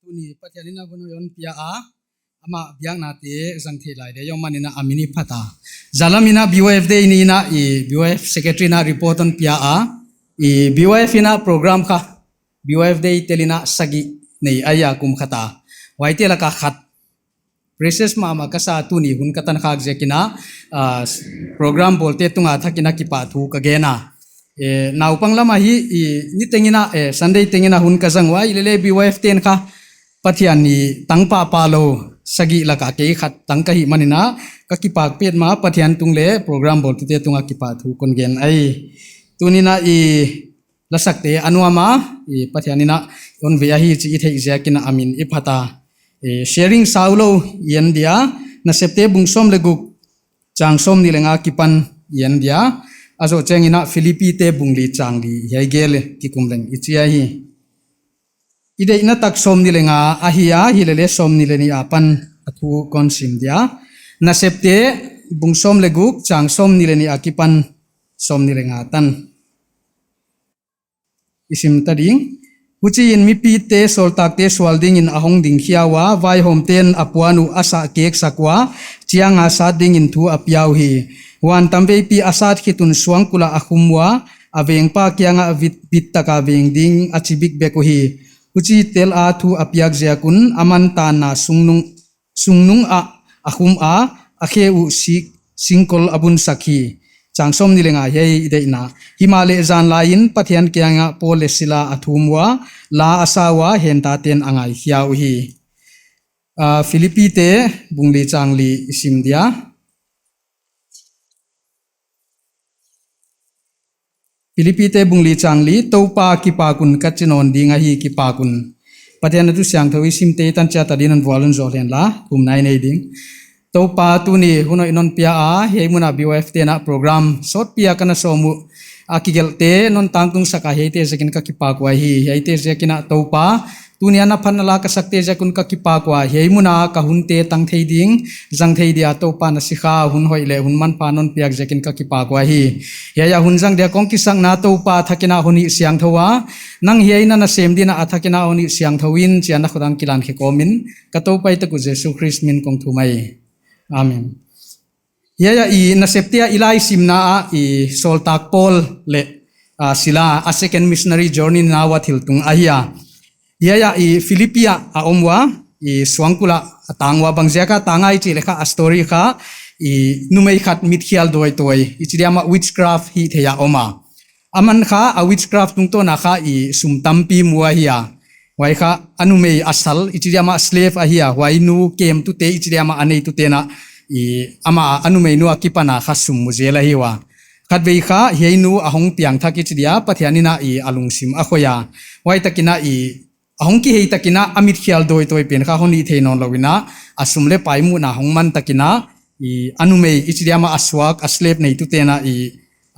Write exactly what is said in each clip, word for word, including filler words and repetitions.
Tuni Pathian in a hun hon pia a, ama biakna te zang thei lai leh om manin a min i phat a. Zalam in a B Y F Day ni in a i B Y F secretary in a report hon pia a, i B Y F in a program kha, B Y F Day tel in a sagih nei ahi a kum khat a. Huaite laka khat precious mahmah ka sa, tuni hun ka tan khak ziakin a, ah, program bawlte tunga thak in a kipahthu ka gen a. Eh, naupang lam ahi, i, ni teng in a, eh, Sunday teng in a hun ka zang ua, i lele B Y F te'n kha Pathian in tang pahpah lou sagih laka kei khat tang ka hih manin a, ka kipak petmah a, Pathian tung leh program bawlte tunga kipahthu kon gen ahi. Tuni in a i lasakte a nuam a, i Pathian in a hon ve ahi chih i theih ziakin a min i phat a. I sharing sau lou i en dia, Nasepte bung sawm leh guk chang sawmnih leh nga akipan i en dia, a zoh chiangin a Philippi te bung li chang li hiai gel kikum leng i chi ahi. I deihna tak sawmnih leh nga ahi a, hi lele sawmnih leh nih apan a thu kon sim dia. Nasepte bung sawm leh guk chang sawmnih leh nih akipan sawmnih leh nga tan. I sim ta ding. Huchiin mipite sawltakte sual dingin a hong ding khia ua, vaihawmte'n a puan uh a sah keksak ua, chiang a sat dingin thu a pia uhi. Huan tamveipi a sat khit un suangkul ah a khum ua, a vengpa kiangah vit, vit taka veng ding a chi bikbek uhi. Huchi tel a thu a piak ziak un, aman tanna sungnung sungnung ah a khum a, a khe uh sik, singkol a bunsak hi. Chang sawmnih leh nga hiai i deihna. Himahleh zanlai in Pathian kiangah Paul leh Sila a thum ua, la a sa ua, hentate'n a ngaikhia uhi. Ah, Philippi te bung li chang li i sim dia. Philippi te bung li chang li, Toupa kipak un ka chi nawn ding ahi, kipak un. Pathian a thu siangthou i sim tei tan chiat a dingin vual un zou hen la, thumna i nei ding. Toupa tuni hun hoih non pia a, hiai mun a B Y F te'n a program sawtpi a ka na sawm uh, a kigelhte non tangtung sak a, hiaite ziakin ka kipak uhi, hiaite ziakin a Toupa, tuni a na phatna la ka sakte ziak un ka kipak ua, hiai mun a ka hunte tang thei ding, zang thei dia Toupa na Sikha hun hoih leh hun manpha non piak ziakin ka kipak uhi. Hiai a hun zang dia kong kisakna Toupa a thakin a hon hih siangthou a, nang hiai na na sem dingin a thakin a hon hih siangthou in chi'n a khodang kilan khe kawmin, ka Toupa i tak uh Jesu Khrist min kong thum ahi. Amen. Hiai a i Nasepte a i lai simna a i sawltak Paul leh, ah, Sila a second missionary journey na ua thil tung ahi a. Hiai a i Philippi a a om ua, i suangkul ah a tang ua, bangziak a tang a i chih leh kha a story kha, i numei khat mitkhial dawitawih, i chi diam a witchcraft hihtheih a om a. Aman kha a witchcraft tungtawn a kha i sum tampi mu ahi a. Huai kha a numei a sal, i chi diam a slave ahi a, huai nu kemtute i chi diam a a neitute'n a, i ama a numeinu akipan a kha sum mu zel ahi ua. Khatvei kha hiai nu a hong piangthak i chi dia, Pathian in a i a lungsim a khoih a. Huai takin a i a hong kihei takin a a mitkhial dawitawih pen kha hon hihtheih nawn lou in a, a sum leh pai muhna hong man takin a, i a numei i chi diam a a suak, a slave neitute'n a i,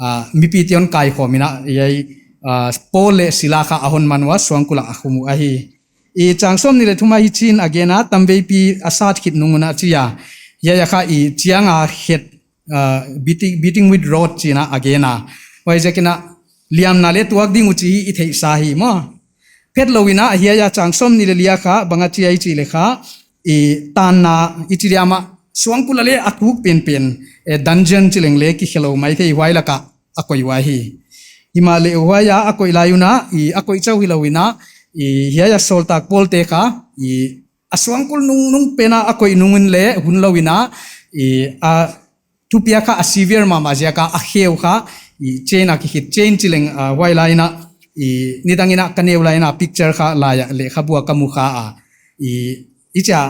ah, mipite hon kaikhawm in a, hiai, ah, Paul leh Sila kha a hon man ua suangkul ah a khum uh ahi. I chang sawmnih leh thum a hichi'n a gen a, tamveipi a sat khit nung un a chi a. Hiai a kha i chiang a khet, ah, beating, beating with rod chi'n a a gen a. Huaiziakin a liamna leh tuak ding uh chih i theihsa hi maw. Phetlou in a hiai a chang sawmnih leh li a kha bang a chi a i chih leh kha, i tanna i chi diam a suangkul ah leh a tuk penpen, eh, dungeon chi leng leh kikhelou maithei, huai laka a koih uhi. Himahleh huai a a koih lai un a, i a koih chauh hilou in a, i hiai a sawltak Paul te kha, i a suangkul nungnung pen a a koih nung un leh hun lou in a, i a thupiak kha a severe mahmah ziak a a khe uh kha, i chain a kikhit, chain chi leng, ah, huai lai in a, i nidang in a ka neu lai in a picture kha lai a leh kha bua ka mu kha a. I, i chia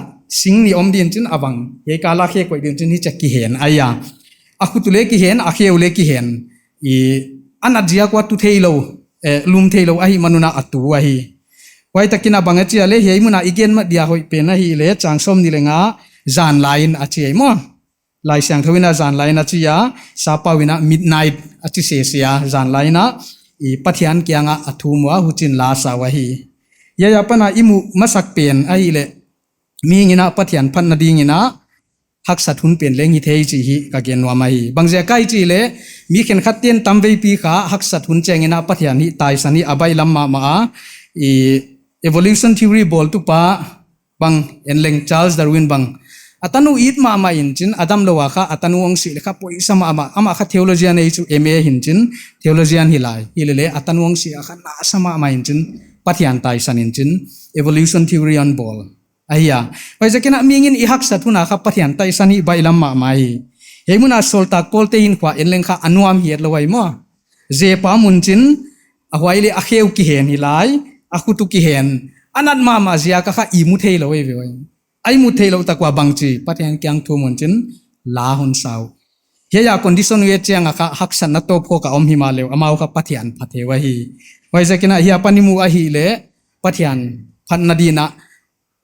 sing nih om ding chin a vang, hiai kal a khe koih ding chin hichia kihen ahi a. A khut uh leh kihen, a khe uh leh kihen. I a nat ziak ua tu theilou, eh, lum theilou ahih man un a a tu ahi. Huai takin a bang a chi a leh hiai mun a i gen mat dia hoih pen ahihleh chang sawmnih leh nga zanlai in a chi ahi maw. Laisiangthou in a zanlai in a chi a, sappau in a midnight a chi sese a, zanlai in a i Pathian kiang a a thum ua, huchiin la a sa uhi. Hiai apan a i muh masak pen ahihleh, mihing in a Pathian phatna ding in a haksat hun pen leng hithei chih hi ka gen nuam ahi. Bangziak ahia chih leh, mi khenkhat te'n tamveipi kha haksat hun chiang in a Pathian hih taisan hi a baihlam mahmah a, i evolution theory bawltu pa bang en leng, Charles Darwin bang, a tanu it mahmah in chin, a damlou a kha a tanu hong sih leh kha poisa mahmah, amah kha theologian ei chu, M A hi in chin, theologian hi lai. Hilele a tanu hong sih a kha nasa mahmah in chin, Pathian taisan in chin, evolution theory hon bawl. Ahia, huaiziakin a mihing in i haksat hun a kha Pathian taisan hi baihlam mahmah hi. Hiai mun a sawltak Paul te hinkhua en leng kha a nuam hi et lou ahi maw. Zepa mun chin, a huai leh a kheu kihen hi lai, a khut uh kihen, a nat mahmah ziak a kha i mu theilou ei ve ua. A i mu theilou tak ua bangchi, Pathian kiang thum un chin, la hon sa uh. Hiai a condition uh et chiang a kha haksatna tawp khawk a om himahleh, amau kha Pathian phat uh ahi. Huaiziakin a hiai apan i mu ahihleh, Pathian phatna ding in,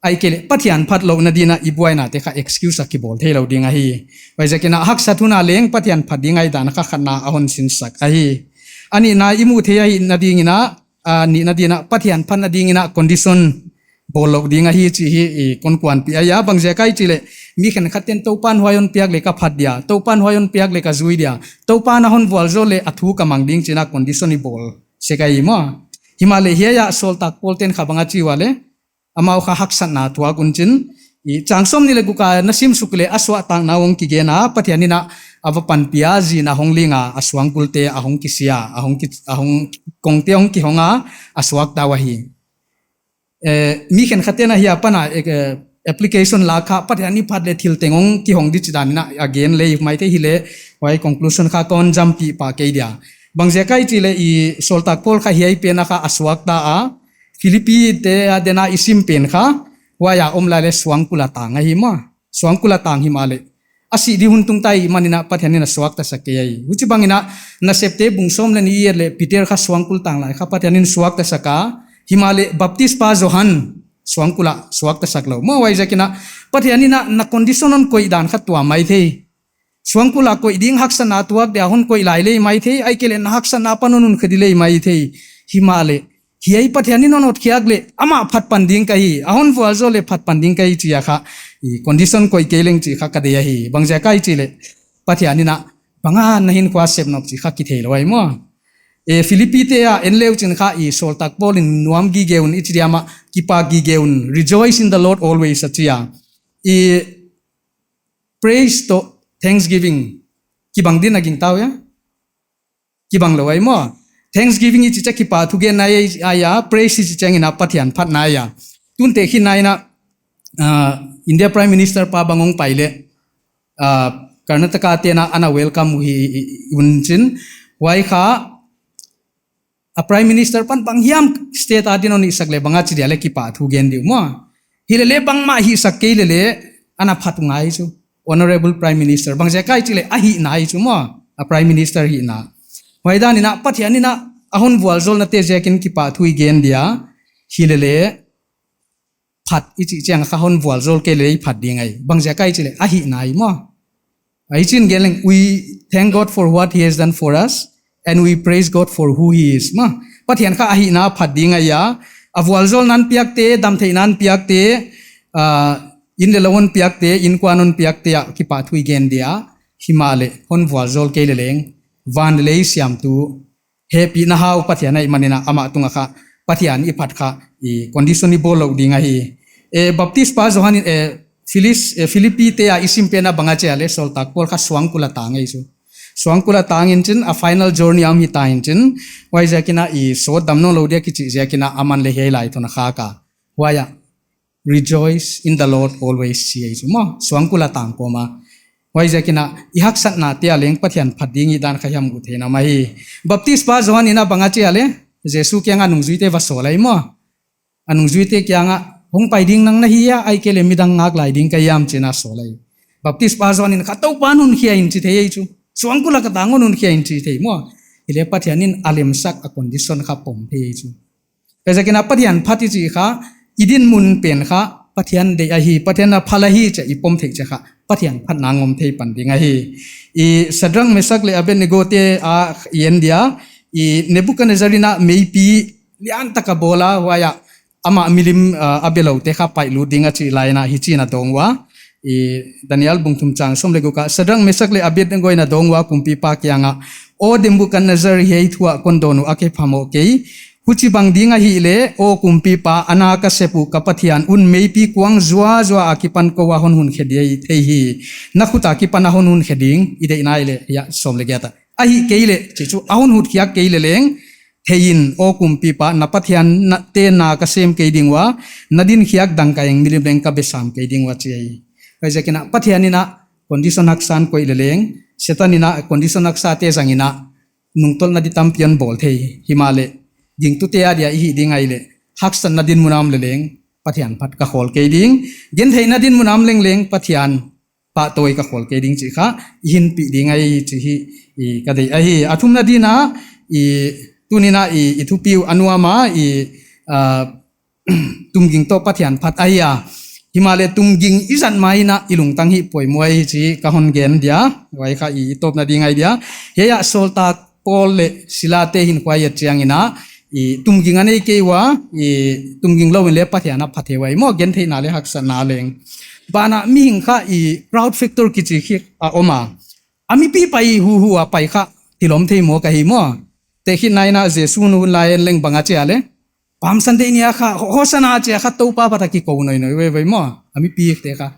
ahihkeileh Pathian phatlouhna ding in i buaina te kha excuse a kibawl theilou ding ahi. Huaiziakin a haksat hun a leng Pathian phat ding ahihdan kha khatna a hon sinsak ahi. A nihna i mu thei ahihna ding in, a nihna ding in Pathian phatna ding in condition bawl louh ding ahi chih hi i kon kuanpih ahi a. Bangziak ahia i chih leh, mi khenkhat ten Toupa'n huai hon piak leh ka phat dia, Toupa'n huai hon piak leh ka zui dia, Toupa'n a hon vualzawl leh a thu ka mang ding chi in condition i bawl sek ahi maw. Himahleh hiai a sawltak Paul ten kha bang a chi ua leh, amau kha haksatna tuak un chin, i chang sawmnih leh guk a na sim suk leh a suahtakna hong kigen a, Pathian in a va panpih a, zin a hong ling a, a suangkul te a hong kisia, a hong ki, a hong, kong te hong kihong a, a suakta uh ahi. Eh, mi khenkhat ten a hiai apan a, eh, application la kha Pathian i phat leh thil teng hong kihong di chi dan in a gen lei maithei hileh, huai conclusion kha kon zampih pah kei dia. Bangziak ahia i chih leh i sawltak Paul kha hiai pen a kha a suakta a, Philippi te a dena i sim pen kha, huai a om lai leh suangkul a tang ahi maw. Suangkul a tang himahleh, a sih di hun tung ta ahihman in Pathian in a suakta sak kei ahi. Huchibang in Nasepte bung sawm leh nih i et leh Peter kha suangkul tang lai kha Pathian in suakta sak a. Himahleh Baptispa Johan suangkul a suakta sak lou. Maw huaiziakin Pathian in na condition hon koih dan kha tuam maithei. Suangkul a koih ding haksatna tuak dia hon koih lai lei maithei, ahihkeileh na haksatna apan hon hun khe di lei maithei. Himahleh, hiai Pathian in hon hotkhiak leh, amah phat pan ding ka hi, a hon vualzawl leh phat pan ding ka hi chi a kha, i condition koih kei leng chi kha ka deih ahi. Bangziak ahia i chih leh, Pathian in bang a na hinkhua sep nop chi kha kitheilou ahi maw. Eh, Philippi te a en leu chin kha i sawltak Paul in nuam gige un i chi diam a, kipak gige un, "Rejoice in the Lord always," a chi a. I praise toh thanksgiving kibang ding a gingta uh hia? Kibang lou ahi maw. Thanksgiving i chih chiang kipahthugenna ahi a, praise i chih chiang in Pathian phatna ahi a. Tun tehkhinna in, ah, India Prime Minister pa bang hong pai leh, ah, Karnataka te'n ana welcome uh hi, hi, hi un chin. Huai kha, a Prime Minister pan bang hiam state a ding hon hihsak leh bang a chi dia leh kipahthugen di uh maw. Hilele bangmah hihsak kei lele ana phat uh ngai chu. Honorable Prime Minister. Bangziak ahia i chih leh a hihna ahi chu maw. A Prime Minister hihna. Huai dan in Pathian in a hon vualzawlna te ziakin kipahthu i gen dia. Hilele phat i chih chiang kha hon vualzawl kei leh phat ding ahi. Bangziak ahia i chih leh a hihna ahi maw. Ahi chin gen leng, "We thank God for what He has done for us, and we praise God for who He is." Maw, Pathian kha a hihna phat ding ahi a, a vualzawlna hon piakte, damtheihna hon piakte, ah, inn leh lou hon piakte, innkuan hon piakte a kipahthu i gen dia. Himahleh hon vualzawl kei leleng, van leh lei siamtu, hehpihna hau Pathian ahihman in amah tung a kha, Pathian i phat kha, i condition i bawl louh ding ahi. Eh, Baptispa Johan in, eh, Philis, eh, Philippi te a i sim pen a bang a chi a leh sawltak Paul kha suangkul a tang ahi chu. Suangkul a tang in chin, a final journey a om hita in chin, huaiziakin i sawt damnawnlou dia kichih ziakin aman leh hiai lai tun a kha ka. Huai a, "Rejoice in the Lord always," chi ahi chu maw, suangkul a tang kawm a. Huaiziakin i haksatna te a leng Pathian phat ding i dan kha hiam uh theihna mah hi. Baptispa Johan in bang a chi a leh, Jesu kiang a nungzuite va sawl ahi maw. A nungzuite kiang a, "Hong pai ding nang na hi hia, ahihkeileh midang ngak lai ding ka hiam?" chi in a sawl ahi. Baptispa Johan in kha Toupa'n hon khia in chi thei ahi chu. Suangkul a ka tang un hon khia in chi thei maw. Hileh Pathian in a lemsak a condition kha pom thei ahi chu. Huaiziakin Pathian phat i chih kha, i dinmun pen kha, Pathian deih ahi, Pathian a phal ahi chih i pom theih chiang kha, Pathian phatna ngawm thei pan ding ahi. I Shadrach, Meshach leh Abednego te a i en dia, i Nebuchadnezzar in meipi lian tak a bawl a, huai a amah milim, ah, a beloute kha paihlut ding a chih lai in hichi'n a dawng ua. I Daniel bung thum chang sawm leh guk a, Shadrach, Meshach leh Abednego in a dawng ua kumpipa kiang a, "Aw Nebuchadnezzar, hiai thu a kon dawn uh a kiphamoh kei. Huchibang ding ahihleh, aw kumpipa, a na ka sep uh ka Pathian un meipi kuang zuazua akipan kou a hon hun khe ding thei hi. Na khut akipan a hon hun khe ding, i deihna ahihleh, hiai sawm leh giat a. Ahihkeileh, chih chu a hon hun khiak kei leh leng, thei in, aw kumpipa, na Pathian na, te na ka sem kei ding ua, na din khiak dangka eng milim leng ka besam kei ding ua chi ahi. Huaiziakin a Pathian in a condition haksa a koih leh leng, Setan in a condition haksa te zang in a nungtolhna di tampi hon bawl thei. Himahleh, gingtute adia i hih ding ahihleh, haksatna dinmun a om leh leng, Pathian phat ka khawl kei ding. Gentheihna dinmun a om leng leng, Pathian pahtawi ka khawl kei ding chih kha, i hinpih ding ahi chih hi, i ka deih ahi. A thumna ding in a, i tuni'n a, i, i thupi uh a nuam a, i, ah, tumging toh Pathian phat ahi a. Himahleh tumging i zat ma in a i lungtang hi poimoh ahi chih ka hon gen dia. Huai kha i, i tawpna ding ahi dia. Hiai a sawltak Paul leh Sila te hinkhua i et chiang in a, i tumging a nei kei ua, i tumging lou in leng Pathian a pha thei uhi maw, gentheihna leh haksatna leng. Banah mihing kha i crowd factor kichi khi a om a. A mipi pai huhu a pai kha tilawm thei maw ka hi maw. Tehkhinna in a Jesu hun lai en leng bang a chi a leh. Palm Sunday ni a kha, Ho-, Hosanna chi a kha Toupa phat a kikou noinoi uhi maw. A mipi te kha.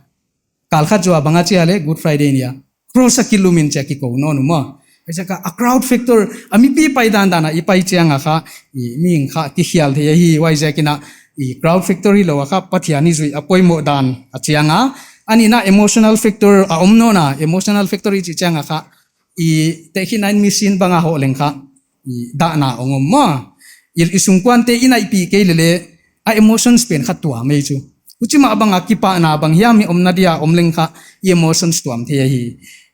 Kal khat zoh a bang a chi a leh Good Friday ni a. Cross a kilum in chi a kikou nawn uh maw. Huaiziak a crowd factor, a mipi pai dandan a i pai chiang a kha, i mihing kha kikhial thei ahi huaiziakin a, i crowd factor hilou a kha Pathian i zuih a poimoh dan a chiang a. A nihna emotional factor a om nawn a, emotional factor i chih chiang a kha, i tehkhinna in machine bang a hoh leng kha, i dahna hong om maw. I, i sungkuante i naihpih kei leh leng, a emotions pen kha tuam ei chu. Huchi mah bang a kipahna bang hiam i omna dia om leng kha, i emotions tuam thei ahi.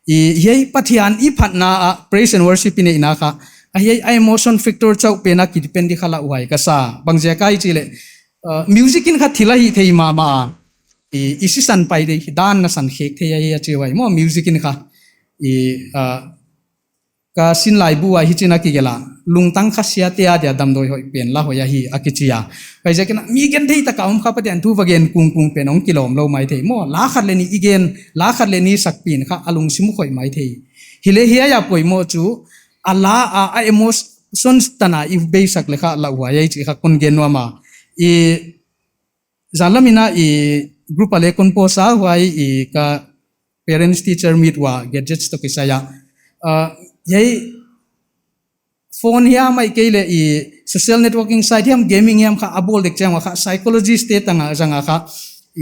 I, hiai Pathian i phatna a praise and worship i neihna kha, a hiai a emotion factor chauh pen a ki depend di kha lauhuai ka sa. Bangziak ahia chih leh, uh, music in kha thil a hih thei mahmah a. I, i sisan pai di dan na san khek thei ahi a chi uhi maw music in kha. I, uh, ka sin laibu a hichi'n a kigelh a, lungtang kha siate adia damdawi hoih pen la hoih ahi a kichi a. Huaiziakin a mi genthei tak a om kha Pathian thu va gen kungkung pen hong kilawm lou maithei maw. La khat leh nih i gen, la khat leh nih sak pen kha a lungsim uh khoih maithei. Hileh hiai a poimoh chu, a la a, a emotions tan a i beisak leh kha lauhuai ahi chih kha kon gen nuam a. I, zan lam in a i group a leng kon post a huai i ka parents teacher meet ua gadgets toh kisai a. Ah, hiai phone hiam ahihkeileh i social networking site hiam gaming hiam kha a bawl dek chiang ua kha psychologist te tang a zang a kha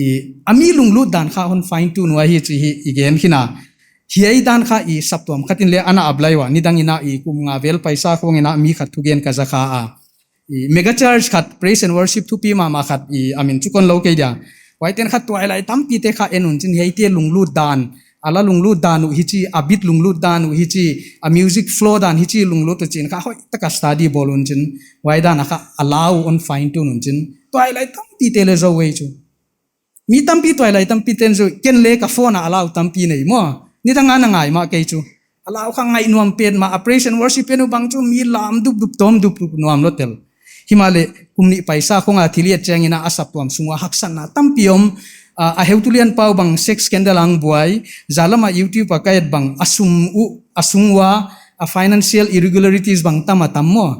i a mi lunglut dan kha hon fine tune uhi chih hi i gen khin a. Hiai dan kha i saptuam khat in leng ana apply ua nidang in a i kum nga vel paisa khong in a mi khat thugen ka za kha a. I mega church khat, praise and worship thupi mahmah khat, i a min chu kon lou kei dia. Huaite'n kha tuailai tampi te kha en un chin hiaite lunglut dan, a la lunglut dan uh hichi, a beat lunglut dan uh hichi, a music flow dan hichi lunglut uh chin kha hoihtak a study bawl un chin. Huai dan a kha a la uh hon fine tune un chin. Tuailai tampi te leng zou uhi chu. Mi tampi tuailai tampi te'n zou, ken leng ka phone a a la uh tampi nei maw. Nidang a na ngai mah kei chu. A la uh kha ngaih nuam petmah, a praise and worship pen uh bang chu mi lam dupdup tawm dupdup nuam lou tel. Himahleh kum nih paisa khong a thil i et chiang in a saptuam sung ua haksatna tampi om, a, a heutu lianpa uh bang sex scandal a hong buai, zan lam a YouTube a ka et bang a sum uh, a sung ua, a financial irregularities bang tam a tam maw.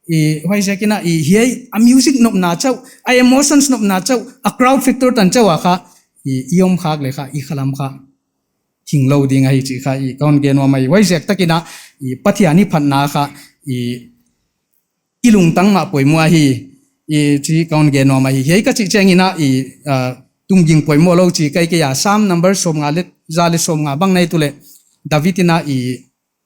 I, huaiziakin a, i, hiai, a music nopna chauh, a emotions nopna chauh, a crowd factor tan chauh a kha, i, i om khak leh kha, i khalam kha, hing lou ding ahi chih kha, i, ka hon gen nuam ahi. Huaiziak takin a, i, Pathian i phatna kha, i, i lungtang mah poimoh ahi, i, chih ka hon gen nuam ahi. Hiai ka chih chiang in a, i, ah, tumging poimoh lou chih ka hi kei a, Psalm number sawmnga leh, za leh sawmnga bang na et uleh, David in a, i,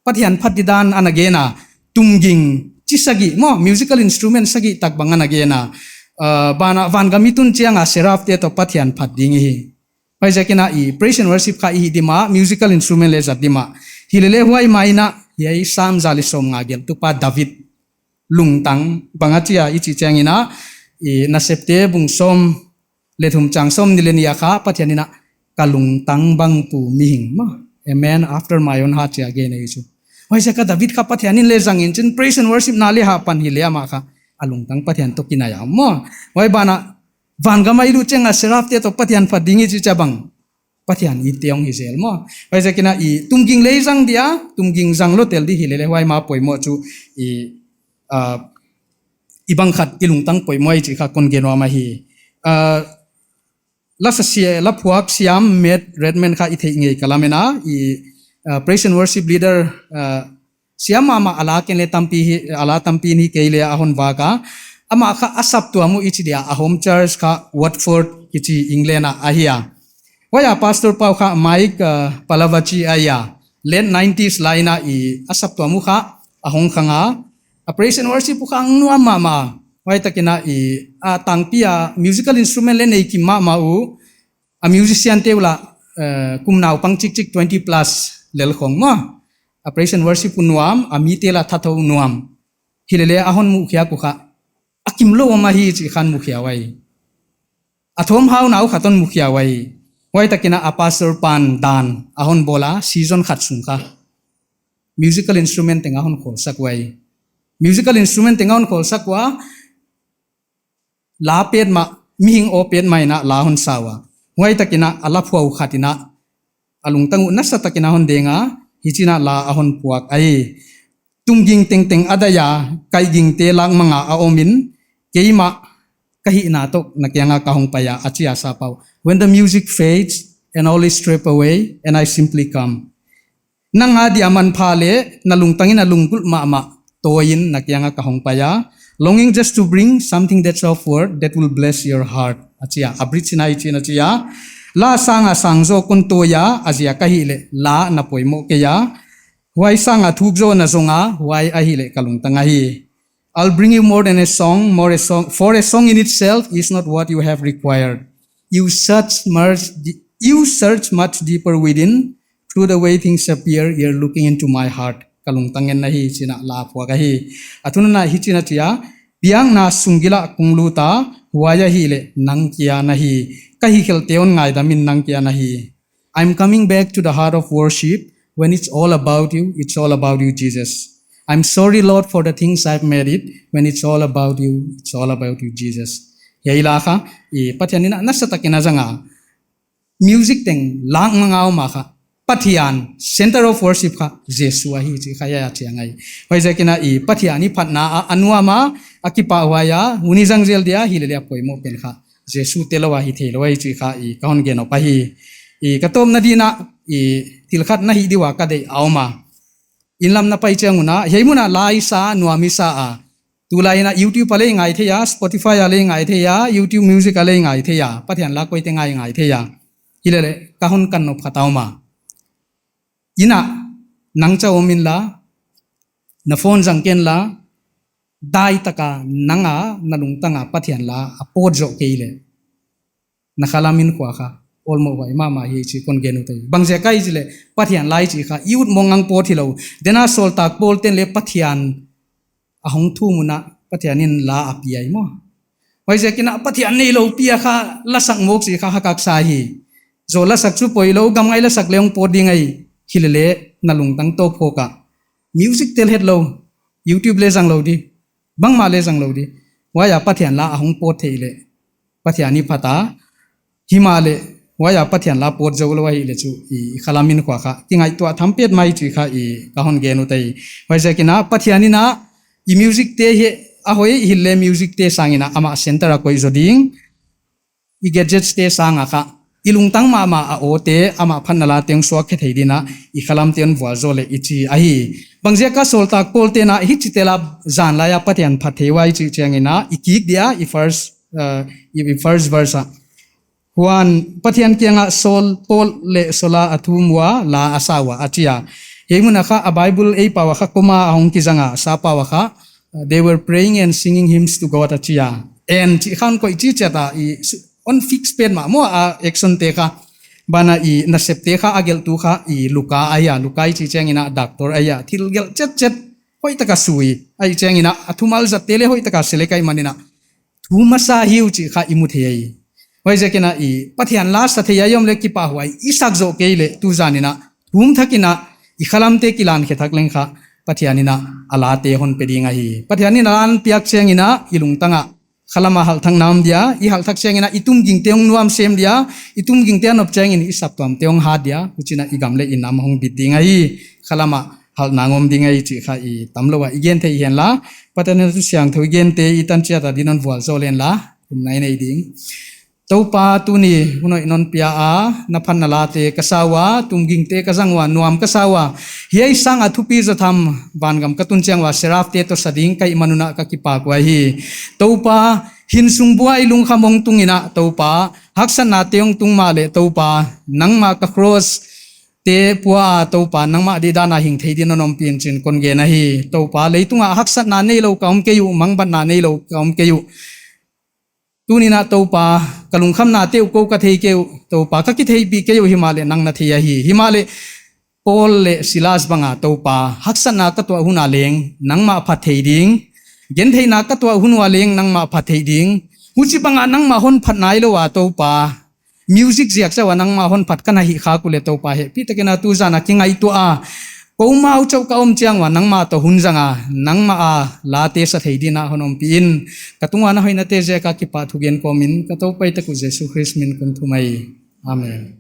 Pathian phat di dan ana gen a, tumging chi sagih maw, musical instrument sagih tak bang ana gen a. Ah, banah vangam i tun chiang a seraph te toh Pathian phat ding i hi. Huaiziakin a i praise and worship kha i hih di mah, musical instrument leng zat di mah. Hilele huai mah in a, hiai Psalm za leh sawmnga gelhtu pa David lungtang bang a chi a i chih chiang in a, i Nasepte bung sawm leh thum chang sawmnih leh nih a kha Pathian in a ka lungtang bang pu mihing maw. A man after my own heart chi a gen ahi chu. Huaiziak a David kha Pathian in leng zang in chin praise and worship na leh hah pan hileh amah kha a lungtang Pathian toh kinai a maw. Huai banah vangam a i lut chiang a seraph te toh Pathian phat ding i chih chiang bang Pathian itte hong hi zel maw. Huaiziakin a i tumging leng zang dia, tumging zang lou tel di hilele huai mah poimoh chu i, ah, i bang khat i lungtang poimoh chih kha kon gen nuam ahi. Ah, la sa sia, la phuak siam Matt Redman kha i theih ngei ka lamen a, i, ah, praise and worship leader, ah, siam mahmah a la ken leng tampi hi, a la tampi in hi kei leh a hon vak a. Amah kha a saptuam uh i chih dia a home church kha Watford kichi England ah ahi a. Huai a pastor pa uh kha Mike, ah, Pilavachi ahi a. Late nineties lai in a i a saptuam uh kha a hong khang a. A praise and worship uh kha a nuam mahmah. Huai takin a i a tangpi a musical instrument leng nei kim mahmah uh. A musician te uh lah, eh, kum naupang chikchik twenty plus lel khong maw. A praise and worship uh nuam, a mite lah thathou nuam. Hilele a hon mukhia uh kha a kimlou om ahi chih kha mukhia uhi. A thawmhau nau kha toh mukhia uhi. Huai takin a pastor pan dan a hon bawl a season khat sung kha musical instrument teng a hon khawlsak uhi. Musical instrument teng a hon khawlsak ua, la petmah, mihing aw petmah in a la hon sa ua. Huai takin a la phuak uh khat in a a lungtang uh nasa takin a hon deng a, hichi'n a la a hon phuak ahi. Tum ging tengteng a dai a, kai gingte lak mang a a om in, keimah ka hihna toh na kiang a ka hong pai a, a chi a sap uh. When the music fades and all is stripped away and I simply come. Nang a dia manpha leh na lungtang in a lunggulh mahmah tawi in na kiang a ka hong pai a. Longing just to bring something that's of worth that will bless your heart. A chi a, a bridge in a hichi'n a chi a. La sang a sang zaw kon tawi a, a ziak ahihleh la na poimoh kei a. Huai sang a thuk zaw na zong a, huai ahihleh ka lungtang ahi. I'll bring you more than a song, more a song, for a song in itself is not what you have required. You search much, you search much deeper within, through the way things appear, you're looking into my heart. Ka lungtang ngen na hi, chi'n a la phuak ahi. A thunu'n a hichi'n a chi a, biakna sung gil ah kong lut a, huai ahihleh nang kia na hi. Ka hihkhelhte hon ngaidam in nang kia na hi. I'm coming back to the heart of worship when it's all about you, it's all about you, Jesus. I'm sorry, Lord, for the things I've made it when it's all about you, it's all about you, Jesus. Hiai la kha, i Pathian in a nasa takin a zang a. Music teng lak mang a om a kha, Pathian, center of worship kha Jesu ahi chih kha hiai a chiang ahi. Huaiziakin a i Pathian i phatna a, a nuam a, a kipahhuai a, hun i zang zel dia, hilele a poimoh pen kha Jesu te lou a hi theilou ahi chih kha i ka hon gen uh ahi. I ka tawpna di'n a, i thil khat na hih di ua ka deih a om a. Inn lam na pai chiang un a, hiai mun a la i sa, nuam i sa a. Tulai in a YouTube a leng ngai thei a, Spotify a leng ngai thei a, YouTube Music a leng ngai thei a. Pathian la koite ngai ngai thei a. Hilele, ka hon kan nop khat a om a. Inn a, nang chauh om inla, na phone zang ken la, dai taka nang a, na lungtang a Pathian la a pawt zoh kei leh, na khalam in khua kha olmoh huai mahmah hi chih kon gen ut ahi. Bangziak ahia chih leh, Pathian la i chih kha i ut mong ngang pawt hilou. Dena sawltak Paul ten leh Pathian a hong thum un a, Pathian in la a pia hi maw. Huaiziakin a Pathian neilou pi a kha la sak mawk chih kha haksa hi. Zawl la sak chu poilou, gam ngai la sak leng pawt ding ahi. Hilele, na lungtang toh phawk a, music tel hetlou, YouTube leng zang lou di, bangmah leng zang lou di. Huai a Pathian la a hong pawt theih leh, Pathian i phat a, himahleh, huai a Pathian la pawt zou lou ahihleh chu, i, i khalam in khua kha kingaihtuah tham petmah hi chih kha i ka hon gen ut ahi. Huaiziakin a Pathian in a, i music te hi, a hoih hileh music te sang in a amah center a koih zou ding. I gadgets te sang a kha, i lungtang mahmah a aw te, amah phatna la teng suak khe thei di'n a, i khalam te hon vualzawl leh i chi ahi. Bangziak a sawltak Paul ten a hichi te la zan lai a Pathian phat thei ua i chih chiang in a, i kik dia, i first, uh, i, i first verse a. Huan Pathian kiang a Saul, Paul leh Saul a a thum ua, la a sa ua, a chi a. Hiai mun a kha a Bible ei pau a kha comma a hong kizang a, sap pau a kha, uh, they were praying and singing hymns to God a chi a. And chih khan koih chih chiat a i su-, hon fix petmah maw a action te kha. Banah i nasep te kha a gelhtu kha i Luka ahi a, Luka i chih chiang in a doctor ahi a. Thil gelh chetchet hoih taka sui. Ahih chiang in a a thumal zat te leh hoih taka select ahih man in a thum a sa hi uh chih kha i mu thei ahi. Huaiziakin a i Pathian la sa thei a i om leh kipahhuai i sak zoh kei leh tu zan in a thum thak in a i khalam te kilan khe thak leng kha Pathian in a a la te hon pe ding ahi. Pathian in a la hon piak chiang in a i lungtang a khalam a halhthakna om dia, i halhthak chiang in a i tum gingte hong nuam sem dia, i tum gingte a nop chiang in i saptuam te hong hat dia, huchiin a i gam leh i nam hong bit ding ahi. Khalam a halhna ngawm ding ahi chih kha i tamlou a i gen thei hen la, Pathian thu siangthou i gente i tan chiat a din hon vualzawl hen la, kum nai nei ding. Toupa, tuni hun hoih non pia a, na phatna late ka sa ua, tumgingte ka zang ua, nuam ka sa ua. Hiai sang a thupi zatham, vangam ka tun chiang ua, seraph te toh sa ding ka hihman un ka kipak ua hi. Toupa, hinsung buai lungkham hong tung in a Toupa, haksatnate hong tung mahleh Toupa, nangmah ka cross te pua a Toupa, nangmah dihdan a hing thei din hon ompih in chi'n kon gen ahi. Toupa, leitung ah haksatna neilou ka om kei uh, mangbatna neilou ka om kei uh. Tuni in a Toupa, ka lungkhamnate uh kou ka thei kei uh, Toupa, ka kitheihpih kei uh, himahleh nang na thei ahi. Himahleh Paul leh Silas bang a Toupa, haksatna ka tuah hun a leng nangmah phat thei ding, gentheihna ka tuah hun ua leng nangmah phat thei ding, huchibang a nangmah hon phat nailou a Toupa, music ziak chauh a nangmah hon phat ka na hih khak uleh Toupa, hehpihtak in a tuzan a kingaihtuah a, koumau chauh ka om chiang ua nangmah toh hun zang a, nangmah a late sa thei din a hon ompih in, ka tung ua na hoihnate ziak a kipahthu gen kawm in ka Toupa i tak uh Jesu Khrist min kon thum ahi. Amen.